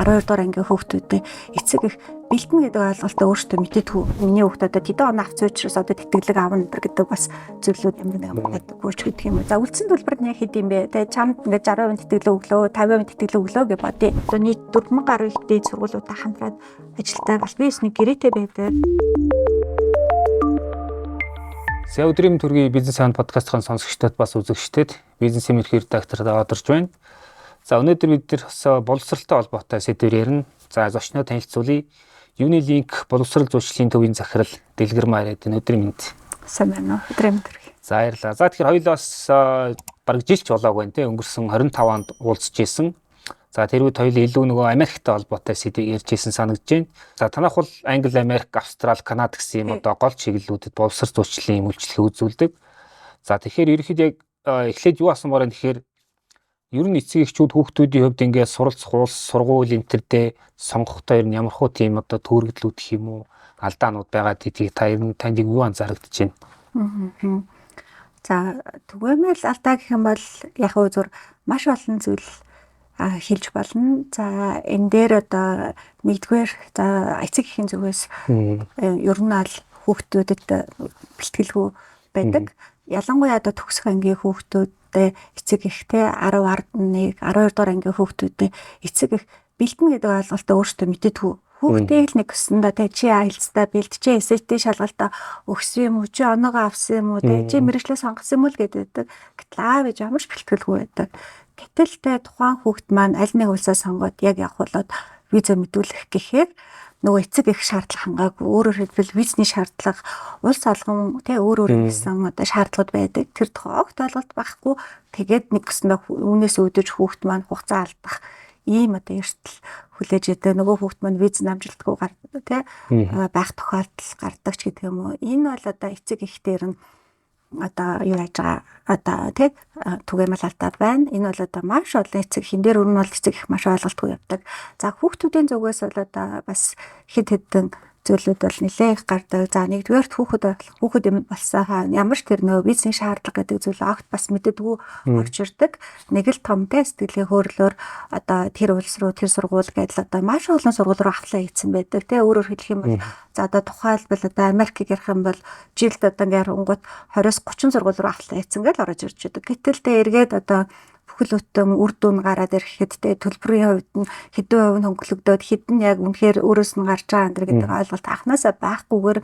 12 дугаар ангийн хүүхдүүдэд эцэг их бэлтэн гэдэг ойлголтоо өөртөө мэдээдгүй. Миний хүүхд одоо тэдэн оноо авсан учраас одоо тэтгэлэг авна гэдэг бас зүйлүүд ямар нэгэн боддоггүй ч гэдэг юм уу. За, үлдсэн төлбөр нь яг хэд юм бэ? Тэгээ чамд ингээд 60% тэтгэлэг өглөө, 50% тэтгэлэг өглөө гэж бодъё. Одоо нийт 4000 гаруй ихтэй сургуулиудаа хамтраад ажилтаа албан ёсны гэрээтэй байдаг. За, өдрийн төргийн Бизнес Sound подкастын сонсогчдод, бас үзэгчдэд бизнесийн мэрэгжлийн редактор одорж байна. За, өнөөдөр бид нар бас боловсралтай холбоотой сэдвээр ярина. За, зочноо танилцуулъя. Unilink боловсрал зуучлалын төвийн захирал Дэлгэр Маяад, өдрийн мэнд. Сайн байна уу? Өдрийн мэнд хүргэе. За, баярлалаа. За, тэгэхээр хоёулаа бас бараг жилч болоог байна те. Өнгөрсөн 25 онд уулзж исэн. За, тэр үед хоёул илүү нөгөө Америктай холбоотой сэдвийг ярьж исэн санагдаж байна. За, танах бол Англи, Америк, Австрали, Канада гэсэн юм одоо гол чиглэлүүдэд боловсрал зуучлалын үйлчилгээ үзүүлдэг. За, тэгэхээр ерөнхийдөө яг эхлээд юу асуумаар байна гэхээр ер нь эцэг эхчүүд хүүхдүүдийн хувьд ингээд суралцах улс, сургууль энэ төр дээр сонгохдоо ер нь ямар хуу тийм одоо төөрөгдлүүд гэх юм уу, алдаанууд байгаа гэдгийг та ер нь танд юу анзаарэгдэж байна? За, түгээмэл алдаа гэх юм бол яг уу зүр маш олон зүйл хэлж болно. За, энэ дээр одоо нэгдүгээр, за, эцэг эхийн зүгээс ер нь аль хүүхдүүдэд бэлтгэлгүй байдаг. Ялангуяа одоо төгсөх ангийн хүүхдүүдэд эцэг ихтэй 10, 11, 12 дугаар ангийн хүүхдүүдэд эцэг их бэлтэн гэдэг ойлголтоо өөртөө мэдээдгүй. Хүүхдээ л нэг өсөндөө те, чи IELTS-та бэлт, чи SAT шалгалтаа өгсөн юм уу, чи оноогоо авсан юм уу, те, чи мэргэжлээ сонгосон юм уу гэдэг. Гэтэл аав ээж ямар ч бэлтгэлгүй байдаг. Гэтэл те, тухайн хүүхд маань аль нэг улсаа сонгоод яг явах болоод виза мэдүүлэх гэхээр нөгөө эцэг их шаардлага хангаагүй. Өөрөөр хэлбэл, визний шаардлага улс алган те, өөр өөр гэсэн одоо шаардлагууд байдаг. Тэр тухай огт ойлголт байхгүй. Тэгээд нэг гэсэндээ үүнээс үүдэж хүүхд маань хугацаа алдах ийм одоо эрсдэл хүлээж идэг. Нөгөө хүүхд маань виз амжилтгүй гардаг те, байх тохиолдол гардаг ч гэдэг юм уу. Энэ бол одоо эцэг их дээр нь одоо юу яаж байгаа, одоо тий, түгээмэл алдаа байна. Энэ бол одоо маш олон эцэг хин дээр өрн бол эцэг их маш ойлголтгүй явдаг. За, хүүхдүүдийн зүгээс бол одоо бас хэд хэдэн зүйлүүд бол нэлээд их гардаг. За, нэгдүгээрт хүүхэд юм болсон ямар ч тэр нөө визийн шаардлага гэдэг зүйл огт бас мэддэггүй орж ирдэг. Нэг л том те, сэтгэлийн хөөрлөөр одоо тэр улс руу, тэр сургууль гэдэл одоо маш олон сургууль руу apply хийсэн байдаг. Тэ, өөрөөр хэлэх юм бол, за, одоо тухайлбал одоо Америкийг ярих юм бол жилд одоо ингээд оронгууд 20-с 30 сургууль руу apply хийсэн гэж орж ирж байдаг. Гэтэл тэ, эргээд одоо бүхэл бүтэн үр дүн гараад ирэхэд те, төлбөрийн хувьд нь хэдэн хувь нь хөнгөлөгдөөд, хэдэн нь яг үнэхээр өөрөөс нь гарч байгаа энэ гэдэг ойлголт анханасаа байхгүйгээр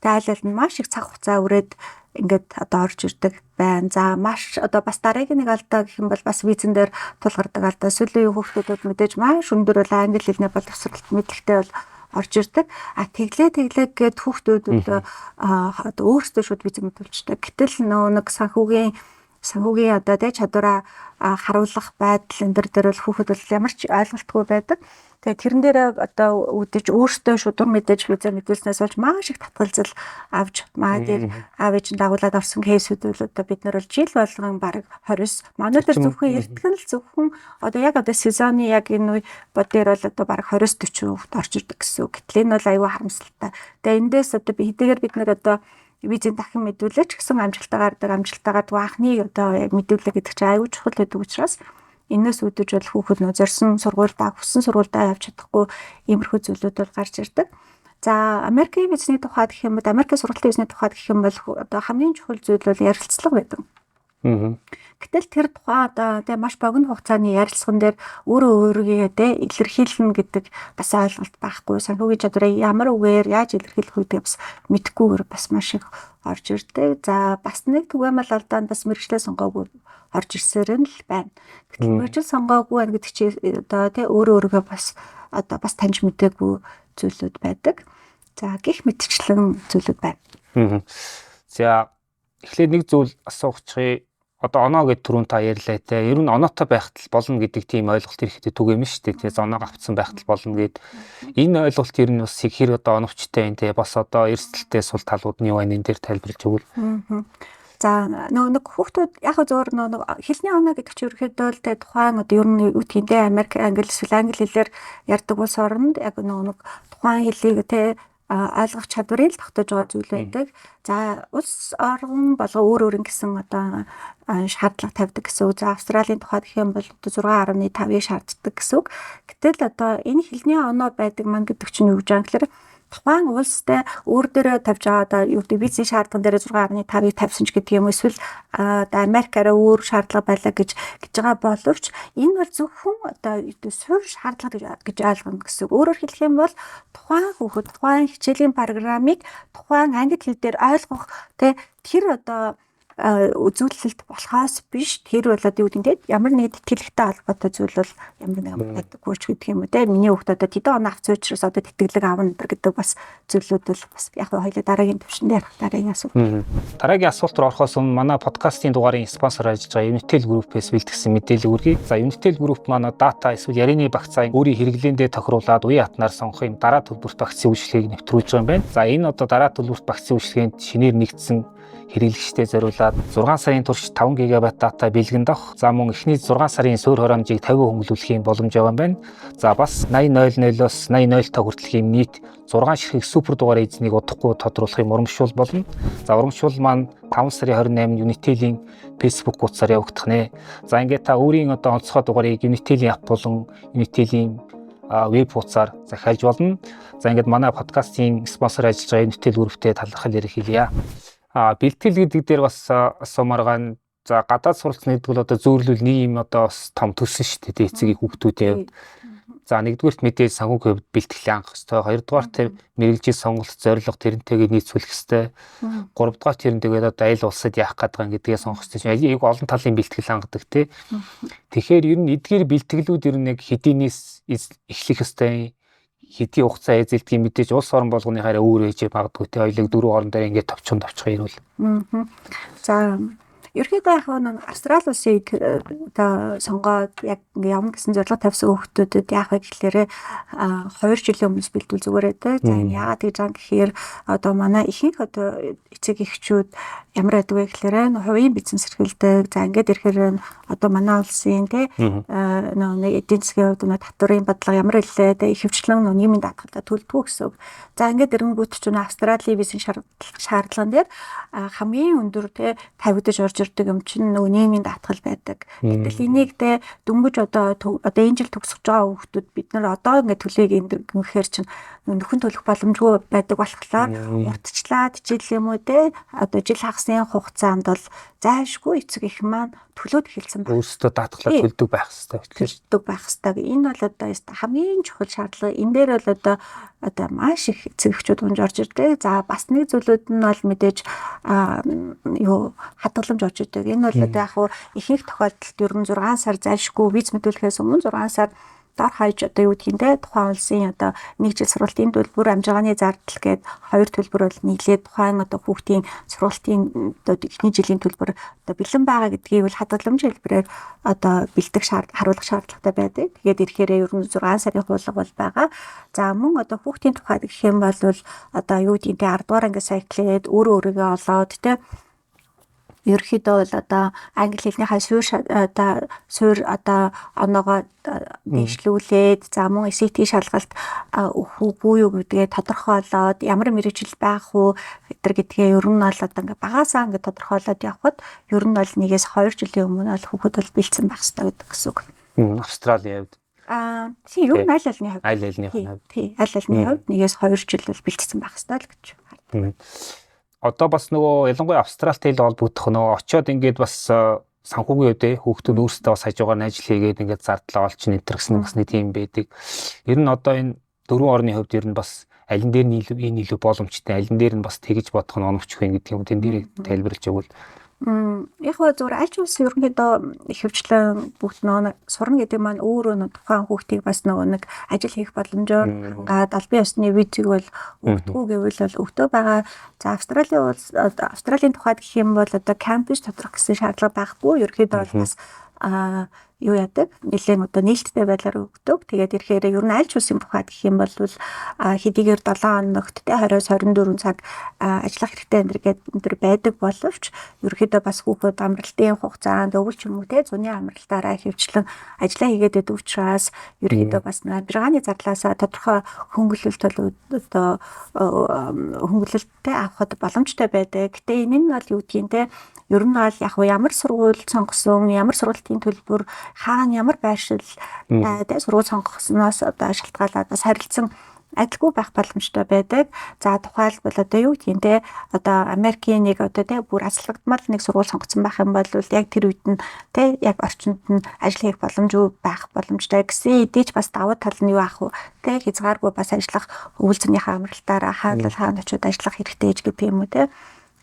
тайлал нь маш их цаг хугацаа үрээд ингээд одоо орж ирдэг байна. За, маш одоо бас дараагийн нэг алдаа гэх юм бол бас визэн дээр тулгардаг алдаа. Сүүлийн үеийн хүүхдүүд мэдээж маш өндөр бол англи хэлний боловсролт мэдлэгтэй бол орж ирдэг. А тэглээ тэглээ гэд хүүхдүүд одоо өөрсдөө шууд виз мэдүүлждэг. Гэтэл нөө нэг санхүүгийн одоо тэ, чадвараа харуулах байдал энэ төр дээр бол хүүхэд бол ямар ч ойлголтгүй байдаг. Тэгээ тэрэн дээр одоо үүдэж өөртөө шудраг мэдээж виза мэдүүлснээс болж маш их татгалзал авч маа дээр аав ээж нь дагуулад авсан case үүд бол одоо бид нар бол жил болгон бараг 20-с, манай дээр зөвхөн эртгэн л, зөвхөн одоо яг одоо сезоны яг энэ үе бод дээр бол одоо бараг 20-с 40 хүүхэд орж ирдэг гэсэн үг. Гэтэл энэ бол аюу харамсалтай. Тэгээ эндээс одоо би хэдийгээр бид нар одоо визийн дахин мэдүүлээч гэсэн амжилттай гардаг, амжилттай гардаг, анхны одоо яг мэдүүлэг гэдэг чинь аюу чухал байдаг учраас энэс үүдэж бол хүүхэд нөө зорьсон сургуульдаа, хүссэн сургуульдаа явж чадахгүй иймэрхүү зүйлүүд бол гарч ирдэг. За, Америкийн визний тухайд гэх юм бол, Америкийн сургалтын визний тухайд гэх юм бол одоо хамгийн чухал зүйл бол ярилцлага байдаг. Гэтэл тэр тухайн одоо тэгээ маш богино хугацааны ярилцлаган дээр өөрөө өөрийгөө тэ, илэрхийлнэ гэдэг бас ойлголт байхгүй. Санхүүгийн чадварыг ямар үгээр яаж илэрхийлэх вэ гэдгийг бас мэдэхгүйгээр бас маш их орж ирдэг. За, бас нэг түгээмэл алдаанд бас мэргэжлээ сонгоогүй орж ирсээр нь л байна. Гэтэл мэргэжил сонгоогүй байна гэдэг чи одоо тэ, өөрөө өөрийгөө бас одоо бас таньж мдээгүй зүйлүүд байдаг. За, гих мэтчлэн зүйлүүд байна. За, эхлээд нэг зүйл асуучихъя. Одоо оноо гэд түрүүн та ярьлаа те. Ер нь оноотой байхад л болно гэдэг тийм ойлголт ирэхдээ түгээмэн шүү дээ. Тэгээ оноог авцсан байхад л болно гэд. Энэ ойлголт ер нь бас хэр одоо оновчтой юм те. Бас одоо эрсдэлтэй сул талууд нь юу байна, энэ дээр тайлбарлаж өгвөл. За, нөгөө нэг хүүхдүүд яг зөвөр нөгөө нэг хэлний оноо гэдэг чинь ерөнхийдөө л те, тухайн одоо ер нь юу гэдгийг те, Америк, англи эсвэл англи хэлээр ярьдаг улс оронд яг нөгөө нэг тухайн хэлийг те, ойлгох чадварыг л тогтоож байгаа зүйл байдаг. За, улс орон болго өөр өөр гэсэн одоо шаардлага тавьдаг гэсэн үг. За, Австралийн тухайд гэх юм бол одоо 6.5-ыг шаарддаг гэсэн үг. Гэтэл одоо энэ хэлний оноо байдаг маань гэдэг чинь юу гэж байгаа юм гэхээр тухайн улстай өөр дээрээ тавьж байгаа одоо юу гэдэг визийн шаардлаган дээр 6.5-ыг тавьсан ч гэдэг юм, эсвэл одоо Америкаараа өөр шаардлага байлаа гэж гэж байгаа боловч энэ бол зөвхөн одоо суурь шаардлага гэж ойлгоно гэсэн. Өөрөөр хэлэх юм бол тухайн хүүхэд тухайн хичээлийн программыг тухайн англи хэл дээр ойлгох тэр одоо үзүүлэлт болохоос биш, тэр бол одоо юу гэдэг нь ямар нэг тэтгэлэгтэй холбоотой зүйл бол ямар нэгэн байдаггүй ч гэдэг юм уу те. Миний хүүхд одоо тэдэн он авсан учраас одоо тэтгэлэг авна гэдэг бас зүйлүүд бол бас яг хоёулаа дараагийн төвшөнд ярих дараагийн асуулт. Дараагийн асуулт руу орохоос өмнө манай подкастын дугаарын спонсор ажиллаж байгаа Unitel Group-ээс бэлтгэсэн мэдээлэл хүргэе. За, Unitel Group манай дата эсвэл ярианы багцаа өөрийн хэрэглээндээ тохируулаад уян хатнаар сонгох юм дараа төлбөрт багцын үйлчилгээг нэвтрүүлж байгаа юм байна. За, энэ одоо дараа төлбөрт багцын үйлчилгээнд шинээр нэгдсэн хэрэглэгчдэд зориулаад 6 сарын турш 5 ГБ дата бэлгэнд авах. За, мөн эхний 6 сарын суурь хоромжийг 50% хөнгөлүүлэх юм боломж байгаа юм байна. За, бас 80.00-оос 80.05 хүртэлх юм нийт 6 ширхэг супер дугаар эзнийг удахгүй тодруулах юм урамшуул болно. За, урамшуул маань 5 сарын 28-нд Unitel-ийн Facebook хуудасаар явагдах нэ. За, ингээд та өөрийн одоо онцгой дугаарыг Unitel-ийн app болон Unitel-ийн веб хуудасаар захиалж болно. За, ингээд манай подкастын спонсор ажиллаж байгаа Unitel Group-тэй талархал ярих хэлье. Бэлтгэл гэдэг дээр бас асуумаар ган. За, гадаад суралцсан гэдэг бол одоо зөөрлөл нэг юм одоо бас том төсөн шүү дээ, эцэг хүүхдүүдийн хувьд. За, нэгдүгээрт мэдээж санхүүгийн хувьд бэлтгэл хангах хэрэгтэй. Хоёрдугаар тэр мэргэжлийн сонголт, зорилго тэрнтэйгээ нийцүүлэх хэрэгтэй. Гуравдугаар тэр нь тэгээд одоо аль улсад яах гээд байгаа гэдгээ сонгох хэрэгтэй. Айг олон талын бэлтгэл хангадаг тий. Тэгэхээр ер нь эдгээр бэлтгэлүүд ер нь яг хэдийнээс эхлэх ёстой, хэдий хугацаа эзэлдгийг мэдээж улс орон болгоны хараа өөр ээжээ магадгүй те, хоёлыг дөрвөн орон дээр ингээд товчхон товчхон ирвэл. За, ерөнхийдөө яг нэг Австрали улсыг одоо сонгоод яг ингээ явна гэсэн зорилго тавьсан хүүхдүүдэд яах вэ гэхлээрэ 2 жилийн өмнөөс бэлтвэл зүгээр ээ. За, яагаад гэж байгаа гэхээр одоо манай ихэнх одоо эцэг эхчүүд ямар байдаг вэ гэхлээрэ хувийн бизнес эрхэлдэг. За, ингээд ирэхээр одоо манай улсын те нэг эдийн засгийн хувьд татварын бодлого ямар илээ те, ихэвчлэн нийгмийн даатгалаа төлдөггүй гэсэн үг. За, ингээд ирэнгүүт чинь Австралийн визийн шаардлаган дээр хамгийн өндөр те тавигдаж орж ирдэг юм чинь нөгөө нийгмийн даатгал байдаг. Гэтэл энийг те дөнгөж одоо энэ жил төгсөж байгаа хүүхдүүд бид нар одоо ингээд төлөйг ингэхээр чинь нөхөн төлөх боломжгүй байдаг болохоор уртчлаад жил юм уу те одоо жил хагасын хугацаанд бол зайлшгүй эцэг их маань төлөөд эхэлсэн байна. Өөрсдөө даатгалаа төлдөг байх хэрэгтэй. Төлдөг байх хэрэгтэй. Энэ бол одоо хамгийн чухал шаардлага. Энэ дээр бол одоо маш их эцэг эхчүүд унж орж ирдэг. За, бас нэг зүйлүүд нь бол мэдээж юу хадгаламж орж ирдэг. Энэ бол одоо яг ихэнх тохиолдолд ер нь 6 сар зайлшгүй виз мэдүүлэхээс өмнө 6 сар дор хаяж одоо юу гэдгийг те тухайн улсын одоо нэг жил сургалтын төлбөр, амжиргааны зардал гээд хоёр төлбөр бол нийлээд тухайн одоо хүүхдийн сургалтын одоо эхний жилийн төлбөр одоо бэлэн байгаа гэдгийг бол хадгаламж хэлбэрээр одоо бэлдэх харуулах шаардлагатай байдаг. Тэгээд ирэхээрээ ер нь 6 сарын хуулга бол байгаа. За, мөн одоо хүүхдийн тухайд гэх юм бол одоо юу гэдгийг те 10 дугаар ангиас эхлээд өөрөө өөрийгөө олоод те ерөнхийдөө бол одоо англи хэлнийхаа суурь одоо суурь одоо оноогоо дэвшлүүлээд, за мөн SAT шалгалт өгөх үгүй юу гэдгээ тодорхойлоод, ямар мэргэжил байх уу гэдгээ ер нь бол одоо ингээ багасаа ингээ тодорхойлоод явхад ер нь бол 1-ээс 2 жилийн өмнө бол хүүхэд бол бэлдсэн байх хэрэгтэй гэдэг гэсэн үг. Австралийн хувьд. Тийм, ер нь аль альны хувьд. Аль альны хувьд. Тий, аль альны хувьд 1-ээс 2 жил бол бэлдсэн байх хэрэгтэй л гэж хардаг. Одоо бас нөгөө ялангуяа Австралитай л холбогдох нөгөө очиод ингээд бас санхүүгийн хувьд хүүхдүүд өөрсдөө бас хажуугаар нь ажил хийгээд ингээд зардлаа олч энэ төр гэсэн бас нэг тийм байдаг. Ер нь одоо энэ дөрвөн орны хувьд ер нь бас алин дээр нь илүү энэ илүү боломжтой, алин дээр нь бас тэгж бодох нь оновчгүй гэдэг юм. Тэн дээрээ тайлбарлаж өгвөл. Яг гоо зүгээр аль ч улс ерөнхийдөө ихэвчлэн бүгд нөгөө сурна гэдэг маань өөрөө нөгөө тухайн хүүхдийг бас нөгөө нэг ажил хийх боломжоор хангаад албан ёсны визийг бол өгдөггүй гэвэл бол өгдөө байгаа. За, Австралийн улс, Австралийн тухайд гэх юм бол одоо кампус тодорхой гэсэн шаардлага байхгүй. Ерөнхийдөө бол бас юу яадаг, нэлээд одоо нээлттэй байдлаар өгдөг. Тэгээд ирэхээр ер нь аль ч улсын тухайд гэх юм бол хэдийгээр 7 хоногт те 20-24 цаг ажиллах хэрэгтэй энэ гэдэг байдаг боловч ерөөхдөө бас хүүхэд амралтын хугацаанд өвөл ч юм уу те зуны амралтаараа хөвчлэн ажиллаа хийгээд байдаг учраас ерөөхдөө бас амжиргааны зардлаасаа тодорхой хөнгөлөлт бол одоо хөнгөлөлттэй авахд боломжтой байдаг. Гэтэ энэ нь бол юу гэдгийг те ер нь бол яг ямар сургууль сонгосон, ямар сургалтын төлбөр, хаана ямар байршил тэ сургууль сонгосноос одоо шалтгаалаад бас харилцан адилгүй байх боломжтой байдаг. За, тухайлбал одоо юу гэдгийг те одоо Америкийн нэг одоо те бүр аслагдмал нэг сургууль сонгоцсон байх юм бол яг тэр үед нь те яг орчинд нь ажил хийх боломжгүй байх боломжтой гэсэн хэдий ч бас давуу тал нь юу ах вэ? Те хязгааргүй бас ажиллах, өвөл зөнийхөө амралтаараа хаана хаана очиод ажиллах хэрэгтэй ч гэдэг юм уу те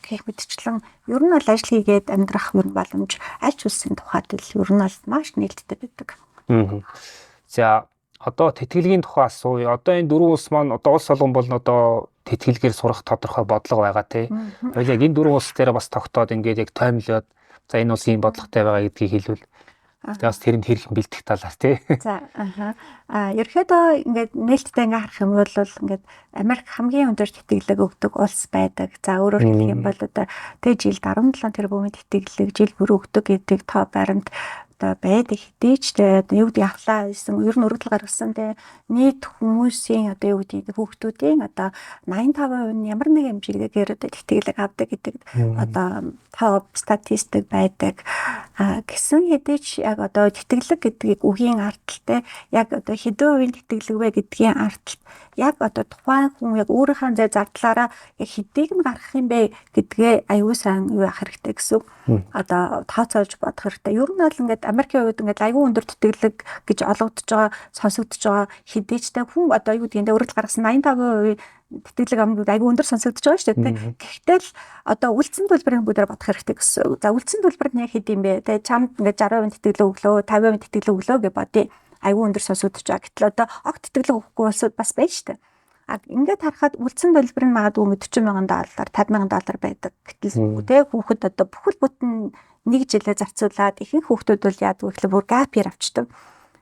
гэх мэтчлэн ер нь бол ажил хийгээд амьдрах ер нь боломж аль ч улсын тухайд л ер нь бол маш нээлттэй байдаг. За, одоо тэтгэлгийн тухай асууя. Одоо энэ дөрвөн улс маань одоо улс болгон бол одоо тэтгэлгээр сурах тодорхой бодлого байгаа тий. Хоёул яг энэ дөрвөн улс дээр бас тогтоод ингээд яг тоймлоод, за, энэ улсын бодлоготой байгаа гэдгийг хэлвэл тэгээ бас тэрэнд хэрхэн бэлтгэх талаар тий. За, аха. Ерөөхдөө ингээд нээлттэй ингээ харах юм бол ингээд Америк хамгийн өндөр тэтгэлэг өгдөг улс байдаг. За, өөрөөр хэлэх юм бол одоо тэг жилд 17 тэрбумын тэтгэлэг жил бүр өгдөг гэдэг тоо баримт одоо байдаг хэдий ч те одоо юу гэдэг авлаа гэсэн ер нь өргөдөл гаргасан те нийт хүмүүсийн одоо юу гэдэг хүүхдүүдийн одоо 85% нь ямар нэгэн хэмжээгээр одоо тэтгэлэг авдаг гэдэг одоо тоо статистик байдаг. Гэсэн хэдий ч яг одоо тэтгэлэг гэдгийг үгийн ардталтай яг одоо хэдэн хувийн тэтгэлэг вэ гэдгийн ардталт яг одоо тухайн хүн яг өөрийнхөө зай зардлаараа яг хэдийг нь гаргах юм бэ гэдгээ аюул сайн юу яах хэрэгтэй гэсэн. Одоо тооцоолж бодох хэрэгтэй. Ер нь бол ингээд Америкийн хувьд ингээд аюул өндөр тэтгэлэг гэж олгогдож байгаа, сонсогдож байгаа хэдий ч тэ хүн одоо юу гэдгийг өргөдөл гаргасан 85% тэтгэлэг амгууд аюул өндөр сонсогдож байгаа шүү дээ. Гэхдээ л одоо үлдсэн төлбөрийн бүгдээр бодох хэрэгтэй гэсэн. За, үлдсэн төлбөр нь яг хэд юм бэ? Тэ чамд ингээд 60% тэтгэлэг өглөө, 50% тэтгэлэг өглөө гэж бодъё. Аюул өндөр сонсогдож байгаа. Гэтэл одоо огт тэтгэлэг өгөхгүй улсууд бас байна шүү дээ. А ингээд харахад үлдсэн төлбөр нь магадгүй 40 мянган доллар, 50 мянган доллар байдаг. Гэтэл тэ хүүхэд одоо бүхэл бүтэн нэг жилээ зарцуулаад ихэнх хүүхдүүд бол яадаг вэ гэхэл бүр gap year авчдаг.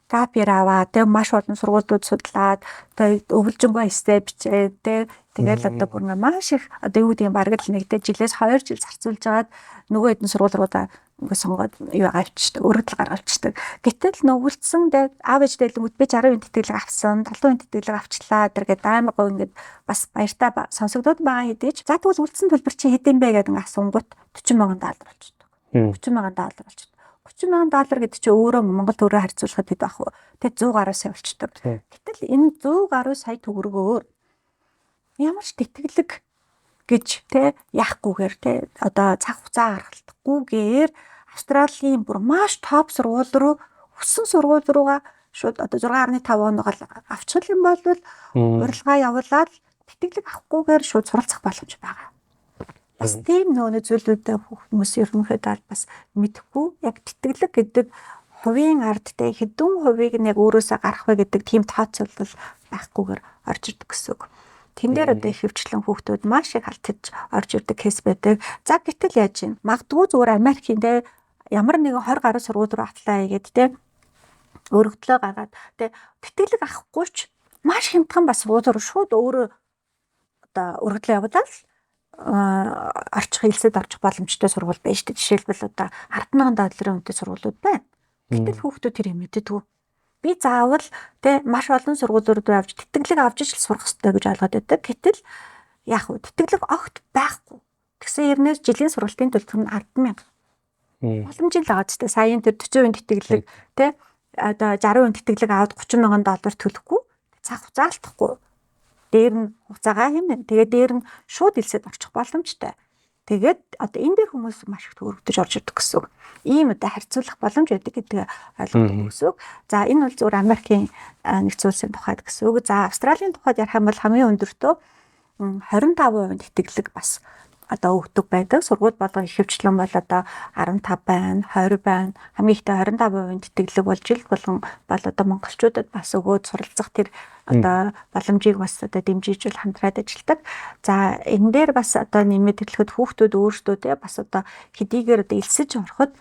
Gap year аваа тэ маш олон сургуулиуд судлаад тэ өвлжөнгөө эссе бичээд тэ тэгэл одоо бүр ингээ маш их одоо юу гэдгийг бараг л нэг тэ жилээс 2 жил зарцуулж агаад нөгөө хэдэн сургууль руу ингээ сонгоод юу авчдаг, өргөдөл гаргалчдаг. Гэтэл нөө үлдсэн тэ аав ээж дэлгүүт би 60% тэтгэлэг авсан, 70% тэтгэлэг авчлаа тэр гээд амар гоо ингээд бас баяртай сонсогдоод байгаа хэдий ч за тэгвэл үлдсэн төлбөр чи хэд юм бэ гэдэг ингээ асуунгууд 40 мянган доллар болчихдог. 30 мянган доллар болчихдог. 30 мянган доллар гэдэг чинь өөрөө Монгол төгрөгөөр харьцуулахад хэд байх вэ? Тэ 100 гаруй сая болчдөг. Гэтэл энэ 100 гаруй сая төгрөгөөр ямар ч тэтгэлэг гэж тэ яахгүйгээр тэ одоо цаг хугацаа гаргалтгүйгээр Австралийн бүр маш топ сургууль руу, хүссэн сургууль руугаа шууд одоо 6.5 оноогоо авчих юм бол урилга явуулаад тэтгэлэг авахгүйгээр шууд суралцах боломж байгаа. Бас тийм нөгөө зүйлүүдээ хүмүүс ерөнхийдөө бас мэдэхгүй, яг тэтгэлэг гэдэг хувийн ард те хэдэн хувийг нь яг өөрөөсөө гарах вэ гэдэг тийм тооцоолол байхгүйгээр орж ирдэг гэсэн үг. Тэн дээр одоо их хөвчлэн хүүхдүүд маш их алдаж орж ирдэг case байдаг. За, гэтэл яаж юм? Магадгүй зүгээр Америкийн те ямар нэгэн 20 гаруй сургууль руу apply хийгээд те өргөдлөө гаргаад те тэтгэлэг авахгүй ч маш хямдхан бас сургууль руу шууд өөрөө одоо өргөдлөө явуулаад орчих, элсэд орчих боломжтой сургууль байж тээ. Жишээлбэл одоо 10,000 долларын үнэтэй сургуулиуд байна. Гэтэл хүүхдүүд тэр юм мэддэггүй. Би заавал тэ маш олон сургуулиуд руу авч тэтгэлэг авч ижил сурах хэрэгтэй гэж ойлгоод байдаг. Гэтэл яг уу тэтгэлэг огт байхгүй. Тэгсэн хэрнээс жилийн сургалтын төлбөр нь 10,000. Боломж л байгаа ч тэ саяын тэр 40% тэтгэлэг тэ одоо 60% тэтгэлэг аваад 30 мянган доллар төлөхгүй, цаг хугацаа алдахгүй. Дээр нь хугацаагаа хэмнэн. Тэгээд дээр нь шууд элсэд орчих боломжтой. Тэгээд одоо энэ дээр хүмүүс маш их төвөрөгдөж орж ирдэг гэсэн үг. Ийм одоо харьцуулах боломж байдаг гэдгийг ойлгодог гэсэн үг. За, энэ бол зөвхөн Америкийн нэгдсэн улсын тухайд гэсэн үг. За, Австралийн тухайд ярих юм бол хамгийн өндөртөө 25% тэтгэлэг бас одоо өгдөг байдаг. Сургууль болгон ихэвчлэн бол одоо 15 байна, 20 байна. Хамгийн ихтэй 25% тэтгэлэг бол жил болгон бол одоо монголчуудад бас өгөөд суралцах тэр одоо боломжийг бас одоо дэмжиж хамтраад ажилладаг. За, энэ дээр бас одоо нэмээд хэлэхэд хүүхдүүд өөрсдөө те бас одоо хэдийгээр одоо элсэж ороход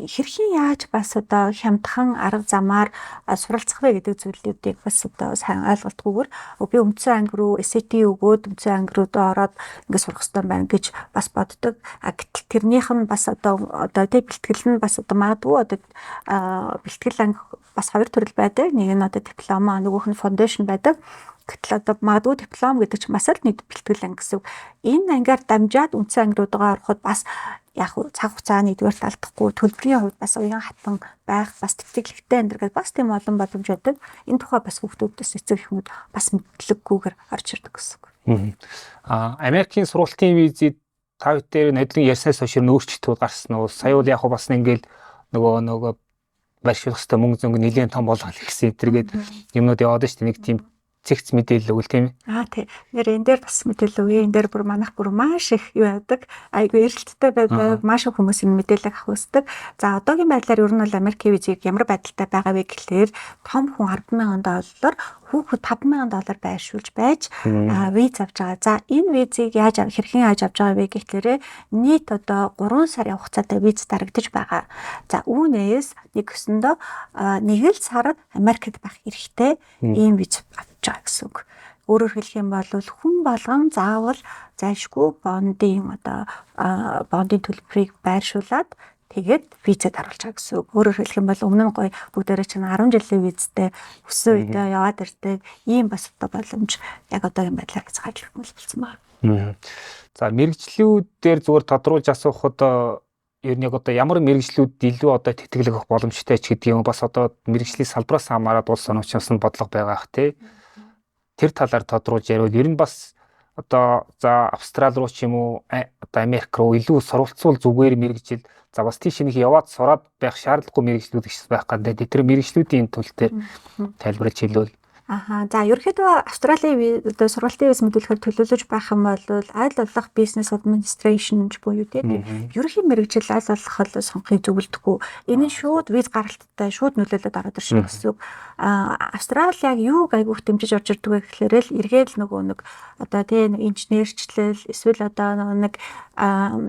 Хэрхэн яаж бас одоо хямдхан арга замаар суралцах вэ гэдэг зүйлүүдийг бас одоо сайн ойлголтгүйгээр би үндсэн анги руу SAT өгөөд үндсэн анги руу ороод ингээд сурах хэрэгтэй байна гэж бас боддог. А гэтэл тэрнийх нь бас одоо тий бэлтгэл нь бас одоо магадгүй одоо бэлтгэл анги бас хоёр төрөл байдаг. Нэг нь одоо диплома, нөгөөх нь foundation байдаг. Гэтэл одоо магадгүй диплом гэдэг чинь бас л нэг бэлтгэл анги гэсэн үг. Энэ ангиар дамжаад үндсэн анги руугаа ороход бас яг цаг хугацаа нэгдүгээр алдахгүй, төлбөрийн хувьд бас уян хатан байх, бас тэтгэлэгтэй энэ гэдэг бас тийм олон боломж байдаг. Энэ тухай бас хүүхдүүдээс эцэг эхнүүд бас мэдлэггүйгээр орж ирдэг гэсэн үг. Америкийн сургалтын визийг та бүхэн дээр нодлон ярьснаас хойш нь өөрчлөлтүүд гарсан уу? Сая бол яг бас ингээл нөгөө барьшуулах хэвээр мөнгө зөнгө нэлээд том болгох гэсэн энэ тэргээд юмнууд яваад шүү дээ. Нэг тийм цэгц мэдээлэл өгөл, тийм ээ. Аа, тий. Нэр энэ дээр бас мэдээлэл өгье. Энэ дээр бүр манайх бүр маш их юу яадаг. Айгүй эрэлттэй байдаг. Маш их хүмүүс энэ мэдээлэл авах хүсдэг. За, одоогийн байдлаар ер нь бол Америкийн визийг ямар байдалтай байгаа вэ гэхлээр том хүн 10,000 доллар, хүүхэд 5,000 доллар байршуулж байж виз авч байгаа. За, энэ визийг яаж хэрхэн яаж авч байгаа вэ гэхлээр нийт одоо 3 сарын хугацаатай виз дарагдаж байгаа. За, үүнээс нэг өсөндөө нэг л сар Америкт байх эрхтэй ийм виз авч байгаа гэсэн үг. Өөрөөр хэлэх юм бол хүн болгон заавал зайлшгүй бондын одоо бондын төлбөрийг байршуулад тэгээд визээ даруулж байгаа гэсэн үг. Өөрөөр хэлэх юм бол өмнө нь гоё бүгдээрээ чинь 10 жилийн визтэй өссөн үедээ яваад ирдэг ийм бас одоо боломж яг одоогийн байдлаар хязгаарлагдсан болсон байна. За, мэргэжлүүдээр зүгээр тодруулж асуухад ер нь яг одоо ямар мэргэжлүүд илүү одоо тэтгэлэг өгөх боломжтой ч гэдэг юм, бас одоо мэргэжлийн салбараас хамаарат улс орнуудаас нь бодлого байгаа ах, тий. Тэр талаар тодруулж яриул ер нь бас одоо за Австрали руу ч юм уу, одоо Америк руу илүү суралцвал зүгээр мэргэжил, за бас тийш нэг яваад сураад байх шаардлагагүй мэргэжлүүд гэж байх гэдэг. Тэр мэргэжлүүдийн тул дээр тайлбарлаж хэлвэл. Аха. За, ерөнхийдөө Австралийн одоо сургалтын виз мэдүүлэхээр төлөөлөж байх юм бол аль болох business administration ч буюу тийм ерөнхий мэргэжил аль болох сонгохыг зөвлөдөггүй. Энэ нь шууд виз гаралттай шууд нөлөөлөд ороод иршин гэсэн үг. Австрали яг юуг айгүйх дэмжиж орж ирдэг вэ гэхлээр л эргээл нөгөө нэг одоо тийм инженерчлэл эсвэл одоо нөгөө нэг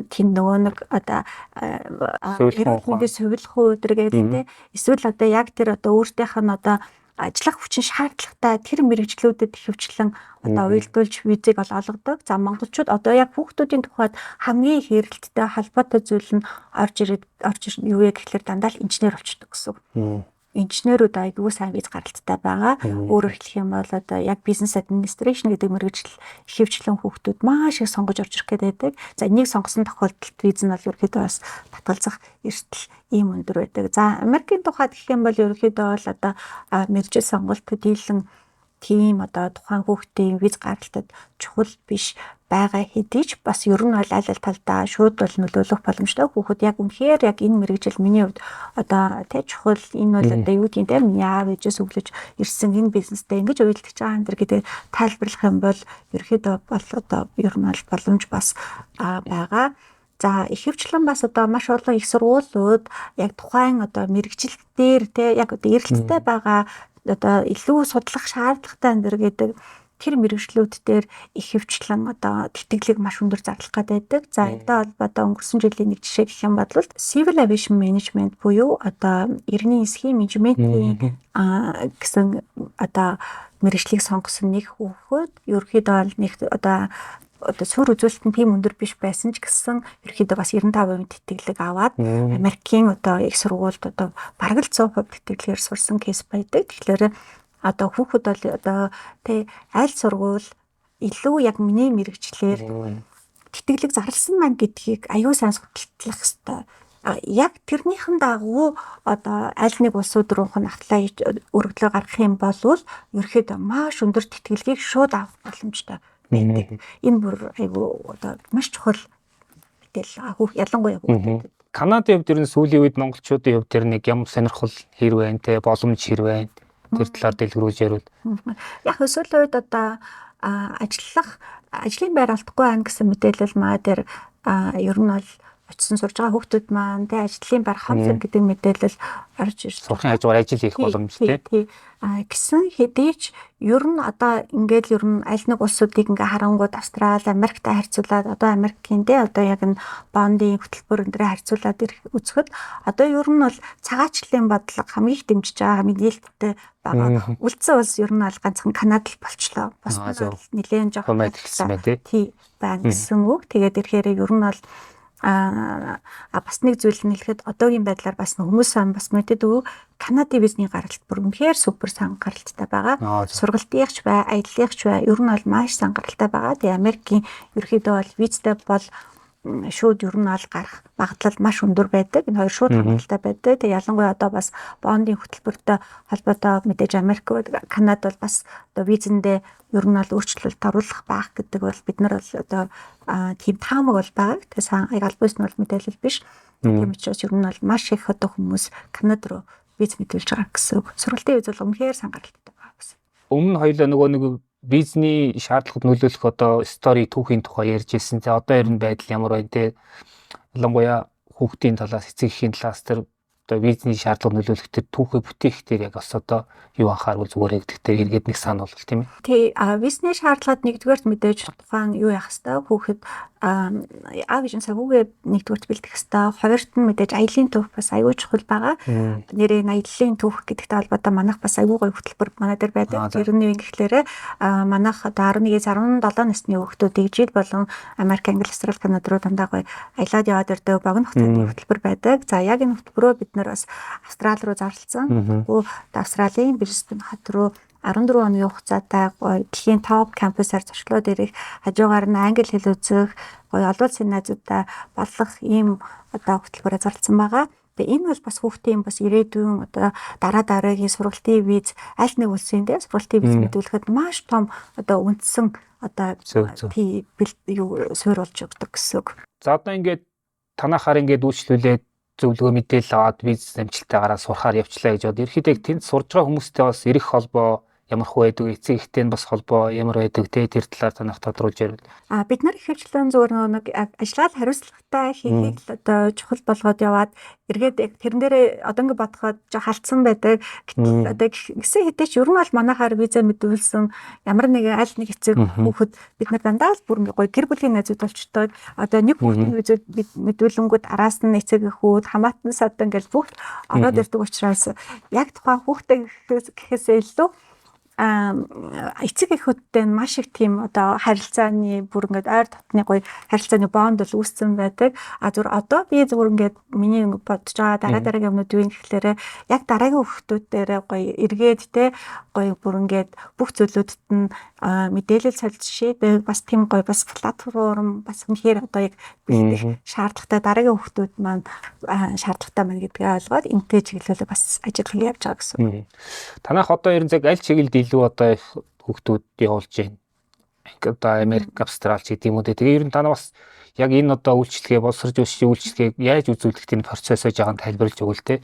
тийм нөгөө нэг одоо эрүүл мэндийн сувилах уу гэдэг, тийм эсвэл одоо яг тэр одоо өөртөөх нь одоо ажиллах хүчин шаардлагатай тэр мэргэжлүүдэд ихэвчлэн одоо уялдуулж визийг бол олгодог. За, монголчууд одоо яг хүүхдүүдийн тухайд хамгийн их эрэлттэй холбоотой зүйл нь орж ирээд орж юу вэ гэхлээр дандаа л инженер болчдөг гэсэн үг. Инженерүүд айгүй сайн виз гаралттай байгаа. Өөрөөр хэлэх юм бол одоо яг business administration гэдэг мэргэжил ихэвчлэн хүүхдүүд маш их сонгож орж ирэх гээд байдаг. За, энийг сонгосон тохиолдолд виз нь бол ерөнхийдөө бас татгалзах эрсдэл ийм өндөр байдаг. За, Америкийн тухайд гэх юм бол ерөнхийдөө бол одоо мэргэжил сонголт төдийлөн тийм одоо тухайн хүүхдийн виз гаралтад чухал биш байгаа хэдий ч бас ер нь бол аль аль талдаа шууд бол нөлөөлөх боломжтой. Хүүхэд яг үнэхээр яг энэ мэргэжил миний хувьд одоо тэ чухал, энэ бол одоо юу гэдгийг те миний аав ээжээс өглөж ирсэн энэ бизнестэй ингэж уялдаж байгаа энэ гэдэг тайлбарлах юм бол ерөнхийдөө бол одоо ер нь бол боломж бас байгаа. За, ихэвчлэн бас одоо маш олон их сургуулиуд яг тухайн одоо мэргэжил дээр те яг одоо эрэлттэй байгаа, одоо илүү судлах шаардлагатай энэ гэдэг тэр мэргэжлүүд дээр ихэвчлэн одоо тэтгэлэг маш өндөр зарлах гэдэг. За, энэтэй холбоотой өнгөрсөн жилийн нэг жишээ гэх юм бол Civil Aviation Management буюу одоо иргэний нисхийн менежментийн гэсэн одоо мэргэжлийг сонгосон нэг хүүхэд ерөнхийдөө бол нэг одоо суурь үзүүлэлт нь тийм өндөр биш байсан ч гэсэн ерөнхийдөө бас 95% тэтгэлэг аваад Америкийн одоо их сургуульд одоо бараг л 100% тэтгэлгээр сурсан case байдаг. Тэгэхээр одоо хүүхэд бол одоо тэ аль сургууль илүү яг миний мэргэжлээр тэтгэлэг зарласан маань гэдгийг аюу сайн судалтлах ёстой. Яг тэрнийхэн дагуу одоо аль нэг улсууд руу нь apply өргөдлөө гаргах юм бол ерөнхийдөө маш өндөр тэтгэлгийг шууд авах боломжтой байдаг. Энэ бүр айгүй одоо маш чухал мэдээлэл хүүх ялангуяа хүүхдүүдэд. Канадын хувьд ер нь сүүлийн үед монголчуудын хувьд тэр нэг юм сонирхол хэр байна те, боломж хэр байна? Тэр талаар дэлгэрүүлж яриул. Яг сүүлийн үед одоо ажиллах ажлын байр алдахгүй байна гэсэн мэдээлэл маа дээр ер нь бол Очсон сурж байгаа хүүхдүүд маань тий ажлын бар хам гэдэг мэдээлэл орж ирж сурахын хажуугаар ажил хийх боломжтой тий. Гэсэн хэдий ч ер нь одоо ингээд ер нь аль нэг улсуудыг ингээ харангууд Австрали, Америктай харьцуулаад одоо Америкийн тий одоо яг энэ бондын хөтөлбөр энэ харьцуулаад үзэхэд одоо ер нь бол цагаачлалын бодлого хамгийн их дэмжиж байгаа, хамгийн нээлттэй байгаа. Үлдсэн улс ер нь бол ганцхан Канада л болчлоо. Бус нь нэлээд жоохон тий байна гэсэн үг. Тэгээд ирэхээр ер нь бол бас нэг зүйл нь хэлэхэд одоогийн байдлаар бас хүмүүс бас мэддэг үү, Канадын визний гаралт бүр үнэхээр супер сан гаралттай байгаа. Сургалтынхч бай, аяллахч бай, ер нь бол маш сан гаралтай байгаа. Тэгээ Америкийн ерөөхдөө бол визтэй бол шууд ер нь бол гарах магадлал маш өндөр байдаг. Энэ хоёр шууд хамааралтай байдаг. Тэгээ ялангуяа одоо бас бондын хөтөлбөртэй холбоотой мэдээж Америк, Канада бол бас одоо визэндээ ер нь бол өөрчлөлт оруулах байх гэдэг бол бид нар бол одоо тийм таамаг бол байгаа. Тэгээ сан яг аль биесны бол мэдээлэл биш. Тийм учраас ер нь бол маш их одоо хүмүүс Канада руу виз мэдүүлж байгаа гэсэн үг. Сургалтын виз бол үнэхээр сан гаралтай байгаа гэсэн. Өмнө хоёлаа нөгөө нэг визний шаардлагад нөлөөлөх одоо стори түүхийн тухай ярьж ирсэн. Тэгээ одоо ер нь байдал ямар байна те? Ялангуяа хүүхдийн талаас, эцэг эхийн талаас тэр одоо визний шаардлага нөлөөлөх тэр түүхээ бүтээх дээр яг бас одоо юу анхаарвал зүгээр гэдэг дээр эргээд нэг санал бол тийм ээ. Тий, визний шаардлагад нэгдүгээрт мэдээж тухайн юу яах хэвээр хүүхэд аав ээж нь санхүүгээ нэгдүгээрт бэлдэх хэвээр, хоёрт нь мэдээж аялын түүх бас аюул чухал байгаа. Нэрээ аяллаа түүх гэдэгтэй холбоотой манайх бас аюул гоё хөтөлбөр манай дээр байдаг. Тэр нь юу гэхлээрэ манайх одоо 11-ээс 17 насны хүүхдүүдийг жил болон Америк, Англи, Австрали, Канада руу дандаа гоё аялаад яваад ирдэг богино хугацааны хөтөлбөр байдаг. За яг энэ хөтөлбөрөө бид нар бас Австрали руу зарласан. Австралийн Брисбен хот руу 14 хоногийн хугацаатай гоё дэлхийн топ кампусаар зочлоод ирэх, хажуугаар нь англи хэл үзэх, гоё олон улсын найзуудтай болох ийм одоо хөтөлбөрөөр зарласан байгаа. Тэгээ энэ бол бас хүүхдийн бас ирээдүйн одоо дараа дараагийн сургалтын виз аль нэг улсын дээр сургалтын виз мэдүүлэхэд маш том одоо үндсэн одоо тий юу суурь болж өгдөг гэсэн үг. За одоо ингээд танахаар ингээд үйлчлүүлээд зөвлөгөө мэдээлэл аваад виз амжилттай гараад сурахаар явчлаа гэж бод. Ерөнхийдөө тэнд сурж байгаа хүмүүстэй бас эрэх холбоо ямар хүү байдаг, эцэг эхтэй нь бас холбоо ямар байдаг те, тэр талаар танах тодруулж ярил. Бид нар ихэвчлэн зүгээр нэг ажиллагаа хариуцлагатай хийхийг л одоо чухал болгоод яваад эргээд яг тэрэн дээрээ одоо ингэ бодоход жоо халдсан байдаг. Гэтэл одоо гисэн хэдий ч ер нь бол манайхаар виза мэдүүлсэн ямар нэгэн аль нэг эцэг хүүхэд бид нар дандаа л бүр ингэ гоё гэр бүлийн найзууд болчтой. Одоо нэг хүүхдийн виза мэдүүлэнгүүд араас нь эцэг эхүүд хамаатан садан ингээл бүгд ороод ирдэг учраас яг тухайн хүүхдээ гэхээсээ илүү эцэг эхүүдтэй маш их тийм одоо харилцааны бүр ингээд ойр дотны гоё харилцааны бонд бол үүссэн байдаг. А зүр одоо би зүгээр ингээд миний бодож байгаа дараа дараагийн юмнууд юу юм гэхлээрэ яг дараагийн хүүхдүүд дээрээ гоё эргээд те гоё бүр ингээд бүх зүйлүүдэд нь мэдээлэл солж шийдэг бас тийм гоё бас платформ бас үнэхээр одоо яг бэлдэх шаардлагатай дараагийн хүүхдүүд маань шаардлагатай байна гэдгээ ойлгоод энтэй чиглэлээр бас ажил хийгээ явж байгаа гэсэн. Танайх одоо ер нь яг аль чиглэлд илүү одоо их хүүхдүүд явуулж байна? Одоо Америк, Австрали ч гэдэг юм уу. Тэгээ ер нь танаа бас яг энэ одоо үйлчлэгээ боловсрож өссөн үйлчлэгийг яаж үзүүлэх тийм процессоо жаахан тайлбарлаж өгвөл те.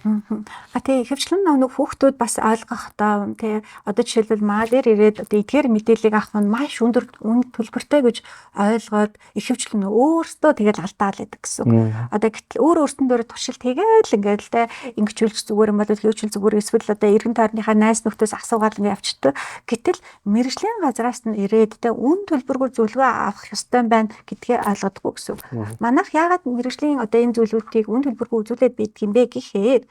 А тий, ихэвчлэн нэг хүүхдүүд бас ойлгох одоо тий одоо жишээлбэл маа дээр ирээд одоо эдгээр мэдээллийг авах нь маш өндөр үн төлбөртэй гэж ойлгоод ихэвчлэн өөрсдөө тэгэл алдаал байдаг гэсэн үг. Одоо гэтэл өөр өөртөн дээр туршилт хийгээл ингээд л те ингэчүүлж зүгээр юм бол хийвчүүл зүгээр эсвэл одоо эргэн тойрныхаа найз нөхдөс асуугаад ингээд явчихдаг. Гэтэл мэргэжлийн газраас нь ирээд те үн төлбөргүй зөвлөгөө авах ёстой байна гэдгээ ойлгодоггүй гэсэн үг. Манайх яагаад мэргэжлийн одоо энэ зүйлүүдийг үн төлбөргүй үзүүлээд байдаг юм бэ гэхээр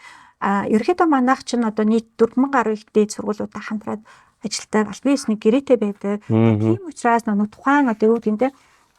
ерөнхийдөө манайх чинь одоо нийт 4000 гаруй их дээд сургуулиудаа хамтраад ажилтдаг, албан ёсны гэрээтэй байдаг. Тийм учраас нөгөө тухайн одоо юу гэдэг юм те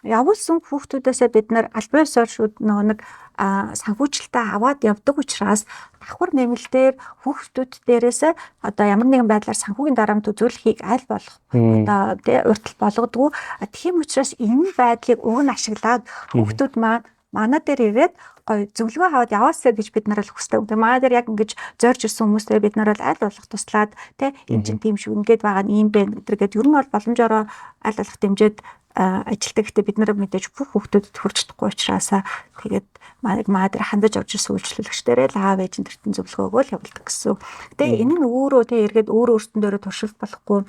явуулсан хүүхдүүдээсээ бид нар албан ёсоор шүүд нөгөө нэг санхүүжилтээ аваад явдаг учраас давхар нэмэлтээр хүүхдүүд дээрээс одоо ямар нэгэн байдлаар санхүүгийн дарамт үзүүлэхийг аль болох одоо тий урьдчил болгодгоо. Тийм учраас энэ байдлыг уг нь ашиглаад хүүхдүүд маань манай дээр ирээд гоё зөвлөгөө аваад яваасаа гэж бид нар л хүсдэг. Тэгээ манай дээр яг ингэж зорж ирсэн хүмүүстэй бид нар бол аль болох туслаад тий энэ чинь тийм шүү, ингээд байгаа нь ийм байна гэдэргээд ер нь бол боломжоор аль болох дэмжиж ажилтдаг. Гэхдээ бид нар мэдээж бүх хүүхдүүдэд хүрч чадахгүй учраас тэгээд манай дээр хандаж орж ирсэн үйлчлүүлэгчдэрээ л аав ээж энэ төртөн зөвлөгөө өгөөл явуулдаг гэсэн. Тэгээ энэ нь өөрөө тий эргээд өөрөө өөртөн дээрээ туршилт болохгүй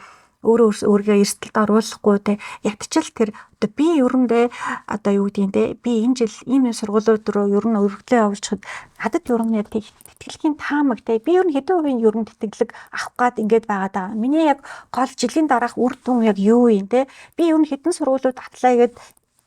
Өөрөө өөрийгөө эрсдэлд оруулахгүй те, ятчил тэр одоо би ер нь те, одоо юу гэдгийг те, би энэ жил ийм юм сургуулиуд руу ер нь өргөдлөө явуулчихад надад ер нь яг тэтгэлгийн таамаг те, би ер нь хэдэн хувийн ер нь тэтгэлэг авах гад ингээд байгаа даа. Миний яг гол жилийн дараах үр дүн яг юу юм те, би ер нь хэдэн сургуулиуд apply гээд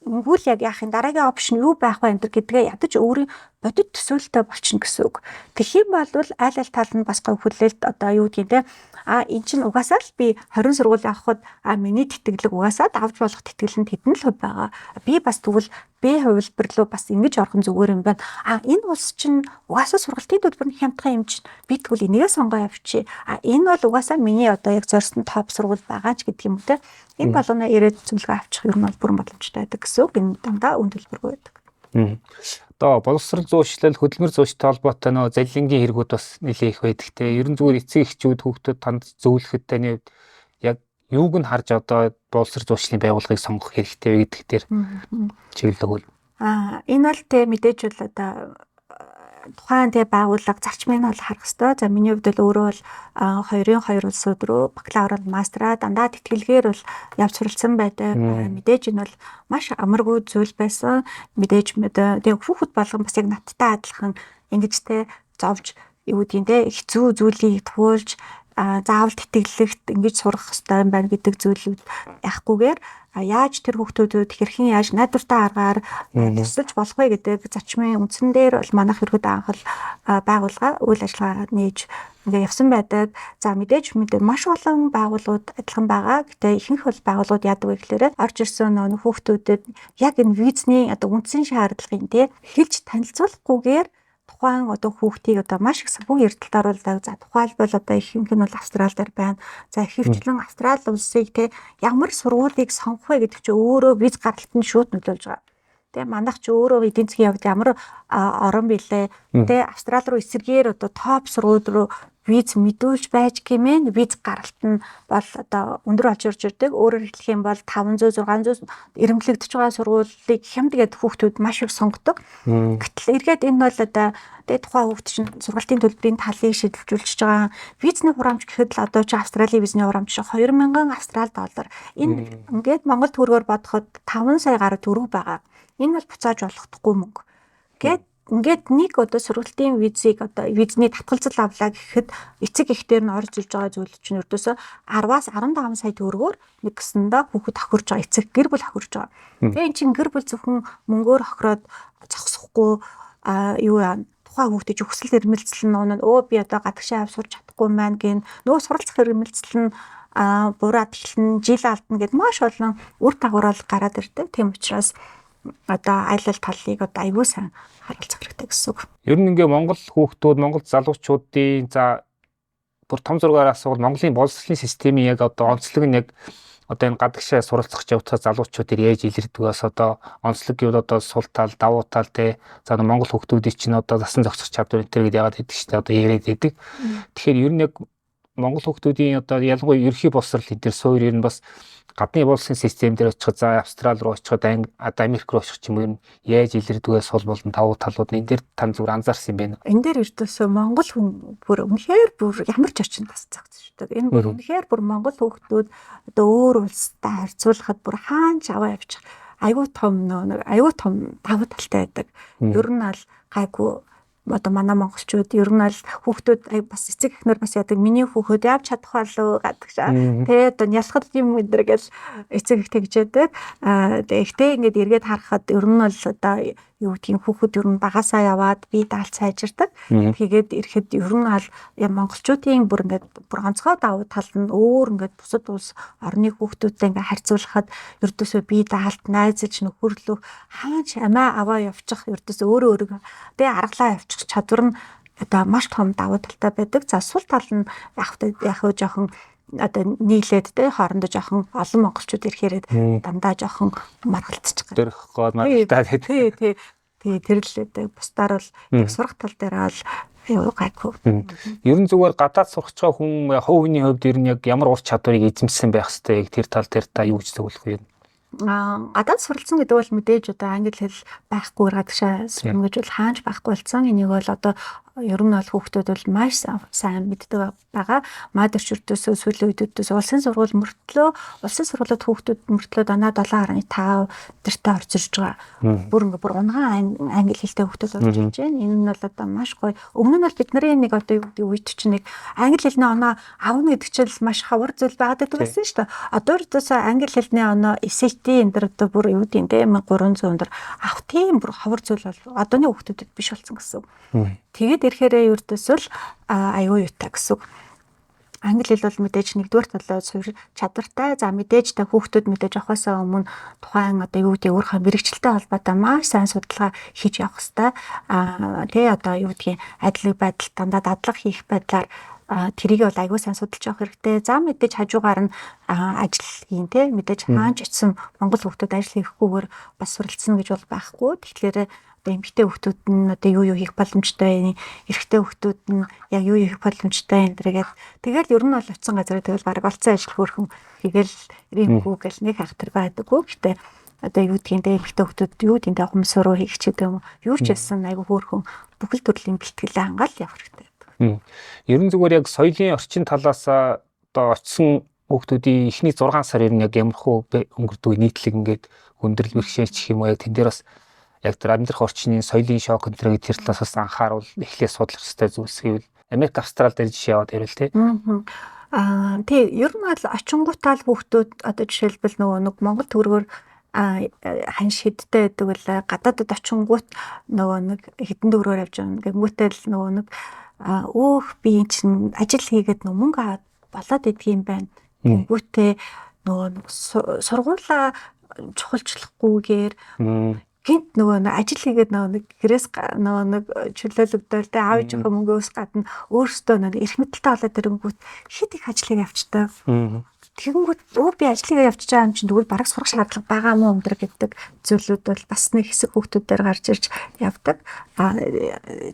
ингүүл яг яах юм, дараагийн option юу байх вэ энэ гэдгээ ядаж өөрийн бодит төсөөлтөй болчихно гэсэн үг. Тэгэх юм бол аль аль тал нь бас гой хүлээлт, одоо юу гэдгийг те, а эн чинь угаасаа л би 20 сургууль авахад миний тэтгэлэг угаасаа авч болох тэтгэлэнд хэдэн л хувь байгаа. Би бас тэгвэл Б хувилбар руу бас ингэж орох нь зүгээр юм байна. А энэ улс чинь угаасаа сургалтын төлбөр нь хямдхан юм чинь би тэгвэл энийгээ сонгоо явчих. А энэ бол угаасаа миний одоо яг зорьсон топ сургууль байгаа ч гэдэг юм уу те. Энэ болгоно ирээд зөвлөгөө авчих ер нь бол бүрэн боломжтой байдаг гэсэн үг. Энэ дандаа үн төлбөргүй байдаг. Одоо боловсрол зуушлал, хөдөлмөр зуушлалтай холбоотой нөө заллингийн хэрэгүүд бас нэлээ их байдаг те. Ер нь зүгээр эцэг эхчүүд хүүхдүүд танд зөвлөхөд таны хувьд яг юуг нь харж одоо боловсрол зуушлын байгууллагыг сонгох хэрэгтэй вэ гэдэг дээр чиглэл өгвөл. Энэ бол те, мэдээж бол одоо тухайн те байгууллага зарчмыг нь бол харах ёстой. За, миний хувьд бол өөрөө бол хоёрын хоёр улсууд руу бакалаврын мастраа дандаа тэтгэлгээр бол явж суралцсан байдаг. Мэдээж энэ бол маш амаргүй зүйл байсан. Мэдээж тэгээ хүүхэд болгон бас яг надтай адилхан ингэж те зовж, юу гэдгийг те, хэцүү зүйлийг туулж, заавал тэтгэлэгт ингэж сурах ёстой юм байна гэдэг зүйлүүд яахгүйгээр яаж тэр хүүхдүүдэд хэрхэн яаж найдвартай аргаар тусалж болох вэ гэдэг зарчмын үндсэн дээр бол манайх ерөөд анх л байгууллага үйл ажиллагаа нээж ингээ явсан байдаг. За, мэдээж мэдээ маш олон байгууллагууд адилхан байгаа. Гэтэ ихэнх бол байгууллагууд яадаг вэ гэхээр орж ирсэн нөө хүүхдүүдэд яг энэ визний одоо үндсэн шаардлагын те хэлж танилцуулахгүйгээр тухайн одоо хүүхдийг одоо маш их санхүүгийн эрсдэлд оруулдаг. За, тухайлбал одоо ихэнх нь бол Австрал дээр байна. За, ихэвчлэн Австрали улсыг те ямар сургуулийг сонгох вэ гэдэг чинь өөрөө виз гаралт нь шууд нөлөөлж байгаа. Тэ, манайх ч өөрөө эдийн засгийн хувьд ямар орон билээ. Тэ, Австрали руу эсэргээр одоо топ сургууль руу виз мэдүүлж байж гэмээн виз гаралт нь бол одоо өндөр олж ирж ирдэг. Өөрөөр хэлэх юм бол 500 600 эрэмблэгдэж байгаа сургуулийг хямд гэдэг хүүхдүүд маш их сонгодог. Гэтэл эргээд энэ бол одоо тэгээ тухайн хүүхд чинь сургалтын төлбөрийн талыг шийдвэрлэж байгаа. Визний хураамж гэхэд л одоо чи Австралийн визний хураамж 2000 австрал доллар. Энэ ингээд Монгол төгрөгөөр бодоход 5 сая гаруй төгрөг байгаа. Энэ бол буцааж олгохдохгүй мөнгө. Гээд ингээд нэг одоо сургалтын визийг, одоо визний татгалзал авлаа гэхэд эцэг эхтэр нь орж ирж байгаа зүйл чинь ердөөсөө 10-аас 15 сая төгрөгөөр нэг гэсэндээ хүүхэд хохирж байгаа, эцэг гэр бүл хохирж байгаа. Тэгээ эн чинь гэр бүл зөвхөн мөнгөөр хохироод зогсохгүй, а юу яа, тухайн хүүхдээ чи хүсэл эрмэлзэл нь унаа, өө би одоо гадагшаа ав сурч чадахгүй маань гин нөгөө суралцах эрмэлзэл нь бураад эхлэн, жил алдна гэд маш олон үр дагавар бол гараад ирдэг. Тийм учраас одоо аль аль талыг одоо аягүй сайн харгалзах хэрэгтэй гэсэн үг. Ер нь ингээ Монгол хүүхдүүд, Монгол залуучуудын, за бүр том зургаар асуувал Монголын боловсролын системийн яг одоо онцлог нь яг одоо энэ гадагшаа суралцах явцгаа залуучууд яаж илэрдэг бас одоо онцлог гэвэл одоо сул тал, давуу тал те, за Монгол хүүхдүүдийн чинь одоо засан зохицох чадвар энэ төр гэдээ яагаад гэдэг чинь одоо яриад байдаг. Тэгэхээр ер нь яг Монгол хүүхдүүдийн одоо ялангуяа ерөнхий боловсрол энэ төр суур ер нь бас гадны боловсролын систем дээр очиход, за Австрали руу очиход, одоо Америк руу очих ч юм уу, ер нь яаж илэрдэг вэ, сул болон давуу талууд энэ дээр тань зүгээр анзаарсан юм байна. Энэ дээр ердөөсөө Монгол хүн бүр үнэхээр бүр ямар ч орчинд бас зогсож. Энэ бүр үнэхээр бүр Монгол хүүхдүүд одоо өөр улстай харьцуулахад бүр хаанч аваа явчих айгүй том нэг айгүй том давуу талтай байдаг. Ер нь аль гайгүй одоо манай монголчууд ер нь аль хүүхдүүд бас эцэг эхнэр бас яадаг, миний хүүхэд явж чадах болов гэдэг шаа. Тэ, одоо нялхал юм өдр гэл эцэг их тэгж яадаг. Аа тэгтээ ингээд эргээд харахад ер нь бол одоо юу гэдгийг хүүхэд ер нь багасаа яваад бие даалт сайжирдаг. Тэгээд ирэхэд ер нь аль монголчуудын бүр ингээд бүр онцгой давуу тал нь өөр ингээд бусад улс орны хүүхдүүдтэй ингээд харьцуулахад ердөөсөө бие даалт, найзалж, нөхөрлөх, хаач амиа аваа явчих, ердөөсөө өөрөө өөрийгөө тэгээ аргалаа явчих чадвар нь одоо маш том давуу талтай байдаг. За, сул тал нь яг яг жоохон одоо нийлээд те хоорондоо жоохон олон монголчууд ирэхээр дандаа жоохон маргалцчих. Дөрөх гол маргалтай. Тий, тий. Тий, тэр л гэдэг. Бусдаар бол сурах тал дээр бол юу гайгүй. Ер нь зүгээр гадаад сурах байгаа хүн хувь хүний хувьд ер нь яг ямар ур чадварыг эзэмшсэн байх хэвтэй, яг тэр тал дээр та юу гэж зөвлөх вэ? Гадаад суралцсан гэдэг бол мэдээж одоо англи хэл байхгүй гадагшаа сурна гэж бол хаанч байхгүй болсон. Энийг бол одоо Ер нь бол хүүхдүүд бол маш сайн мэддэг байгаа. Мад орчирдөөс сүүлийн үеүүдээс улсын сургууль мөртлөө улсын сургуулиуд хүүхдүүд мөртлөө дандаа 7.5 дэртэй орж ирж байгаа. Бүр ингээ бүр унгаан англи хэлтэй хүүхдүүд орж ирж байна. Энэ нь бол одоо маш гоё. Өмнө нь бол бидний нэг одоо юу гэдэг үед чинь нэг англи хэлний оноо авна гэдэг чинь маш ховор зүйл байгаад байдаг байсан шүү дээ. Одоо ердөөсөө англи хэлний оноо SAT энэ дэр одоо бүр юу гэдэг юм те 1300 өндөр авах тийм бүр ховор зүйл бол одооны хүүхдүүдэд биш болсон гэсэн. Тэгээд ирэхээрээ ердөөсөө л аюу юутай гэсэн үг. Англи хэл бол мэдээж нэгдүгээр талаа суурь чадвартай. За мэдээж та хүүхдүүд мэдээж авахаасаа өмнө тухайн одоо юу гэдэг өөрийнхөө мэрэгчлэлтэй холбоотой маш сайн судалгаа хийж явах хэвээр. Аа тий одоо юу гэдгийг адилыг байдал дандаа дадлага хийх байдлаар тэрийг бол аягүй сайн судалж явах хэрэгтэй. За мэдээж хажуугаар нь ажил хийн те мэдээж хаанч очисон Монгол хүүхдүүд ажил хийхгүйгээр бас суралцсан гэж бол байхгүй. Тэгэхээр одоо эмэгтэй хүүхдүүд нь одоо юу юу хийх боломжтой, эрэгтэй хүүхдүүд нь яг юу юу хийх боломжтой энэ төргээд тэгэл ер нь бол очисон газараа тэгэл бараг олцсон ажил хөөрхөн хийгээл римгүй гэл нэг хахтар байдаггүй. Гэтэ одоо юу гэдгийг тэ эмэгтэй хүүхдүүд юу гэдгийг тэ ухамсаруу хийх ч гэдэг юм уу. Юу ч байсан айгүй хөөрхөн бүхэл төрлийн бэлтгэлээ хангаал явах хэрэгтэй. Ер нь зүгээр яг соёлын орчин талаас одоо очисон хүүхдүүдийн эхний 6 сар ер нь яг ямар хуу өнгөрдөг нийтлэг ингээд өндөрлөл бэрхшээл ч юм уу яг тэн дээр бас яг тэр амьдрах орчны соёлын шок энэ тэр тэр талаас бас анхааруул эхлээ судлах хэрэгтэй зүйлс гэвэл Америк, Австрал дээр жишээ яваад ирвэл тий. Аа тий ер нь бол очингуутаа л хүүхдүүд одоо жишээлбэл нөгөө нэг Монгол төгрөгөөр ханш хэдтэй байдаг үлээ гадаадад очингуут нөгөө нэг хэдэн төгрөгөөр явж байгаа гэнгүүтээ л нөгөө нэг өөх би эн чинь ажил хийгээд нөө мөнгө аваад болоод идэх юм байна. Тэнгүүтээ нөгөө сургуулаа чухалчлахгүйгээр гинт нөгөө нэг ажил хийгээд нөгөө нэг гэрээс нөгөө нэг чөлөөлөгдөөл тэ аав ээжийнхээ мөнгөөс гадна өөрсдөө нөгөө эрх мэдэлтэй болоод ирэнгүүт хит их ажлыг явчтай. Тэгэнгүүт өө би ажлыг явчихж байгаа юм чинь тэгвэл бараг сурах шаардлага байгаа мó өндөр гэдэг зүйлүүд бол бас нэг хэсэг хүүхдүүд дээр гарч ирж явдаг. Аа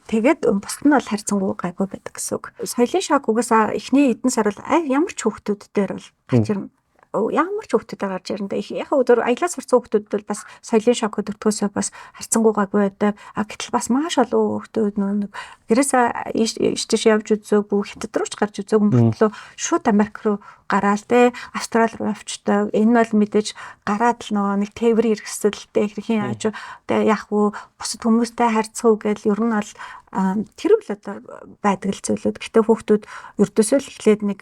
тэгээд бусд нь бол харьцангуй гайгүй байдаг гэсэн үг. Соёлын шок угаасаа эхний хэдэн сар бол ямар ч хүүхдүүд дээр бол гарч ирнэ. Ямар ч хүүхдүүд гарч ирнэ. Яг өдөр аялал сурцсан хүүхдүүд бол бас соёлын шок өдөртгөөсөө бас харьцангуй гайгүй байдаг. А гэтэл бас маш олон хүүхдүүд нэг гэрээсээ ийш тийш явж үзээгүй, хятад руу ч гарч үзээгүй мөртлөө шууд Америк руу гараал те Австрали руу явчдаг. Энэ бол мэдээж гараад л нөгөө нэг тээврийн хэрэгсэлтэй хэрхэн яаж тэ яах вэ бусад хүмүүстэй харьцах уу гэл ер нь бол тэр үл одоо байдаг л зүйлүүд. Гэтэ хүүхдүүд ердөөсөө л эхлээд нэг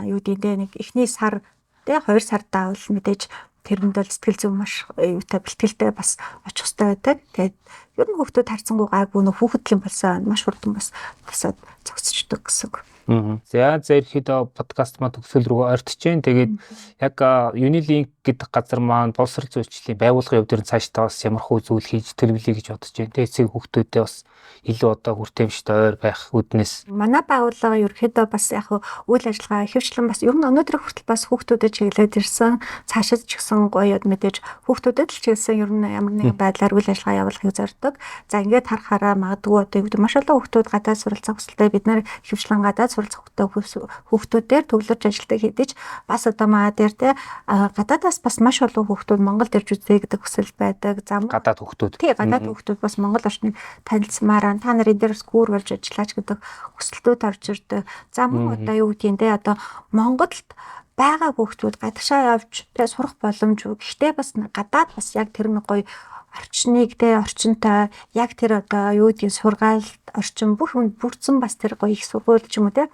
юу гэдэг те нэг эхний сар тэ 2 сардаа бол мэдээж тэрэнд бол сэтгэл зүйн маш юутай бэлтгэлтэй бас очих хэрэгтэй байдаг. Тэгээд ер нь хүүхдүүд харьцангуй гайгүй нөх хүүхэдлийн болсон маш хурдан бас тасаад зогсчихдог гэсэн үг. За за ерөөхдөө подкаст маань төгсгөл рүү ойртож байна. Тэгээд яг Unilink гэдэг газар маань боловсрол үйлчлэлийн байгууллагын хувьд ер нь цаашдаа бас ямар хуу зүйл хийж төлөвлөе гэж бодож байна. Тэгээд цэг хүүхдүүдэд бас илүү одоо хүртээмжтэй ойр байх үүднээс. Манай байгууллага ерөөхдөө бас яг үйл ажиллагаа ихэвчлэн бас ер нь өнөөдөр хүртэл бас хүүхдүүдэд чиглээд ирсэн. Цаашид ч гэсэн гоё мэдээж хүүхдүүдэд л чиглэсэн ер нь ямар нэгэн байдлаар үйл ажиллагаа явуулахыг зорддог. За ингээд харахаараа магадгүй одоо юу гэдэг маш олон хүүхдүүд гадаад суралцах хүсэлтэй бид нар ихэвчлэн гадаад суралцах хүүхдүүдээр төвлөрч ажилладаг хэдий ч бас одоо маа дээр те гадаадаас бас маш олон хүүхдүүд Монголд ирж үзье гэдэг хүсэл байдаг. За гадаад хүүхдүүд. Тий, гадаад хүүхдүүд бас Монгол орчныг танилцмаар та нар энэ дээр бас гүүр болж ажиллаач гэдэг хүсэлтүүд орж ирдэг. За мөн одоо юу гэдгийг те одоо Монголд байгаа хүүхдүүд гадагшаа явж тэ сурах боломжгүй. Гэхдээ бас гадаад бас яг тэр нэг гоё орчныг те орчинтой яг тэр одоо юу гэдгийг сургаал орчин бүх хүн бүрдсэн бас тэр гоё их сургууль ч юм уу те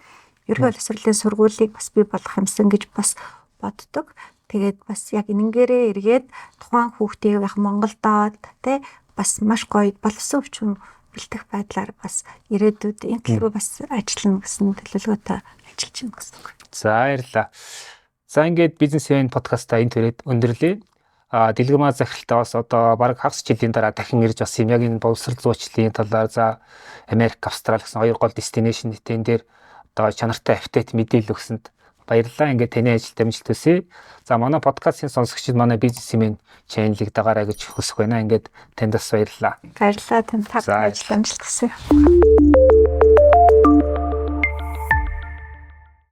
ерхий боловсролын сургуулийг бас бий болгох юмсан гэж бас боддог. Тэгээд бас яг энэнгээрээ эргээд тухайн хүүхдийг яг Монголдоо те бас маш гоё боловсон хүчин бэлтэх байдлаар бас ирээдүйд энэ тал руу бас ажиллана гэсэн төлөвлөгөөтэй ажиллаж байна гэсэн үг. За баярлалаа. За ингээд бизнес ивент подкастаа энэ төрөд өндөрлөе. Дэлгэрмаа захиралтай бас одоо бараг хагас жилийн дараа дахин ирж бас юм яг энэ боловсрол зуучлалын талаар за Америк, Австрали гэсэн хоёр гол destination энэ дээр одоо чанартай апдейт мэдээлэл өгсөнд баярлалаа. Ингээд таны ажилд амжилт хүсье. За манай подкастын сонсогчид манай бизнесмен чанелыг дагаарай гэж хүсэх байна. Ингээд танд бас баярлалаа. Баярлалаа. Танд ажил амжилт хүсье.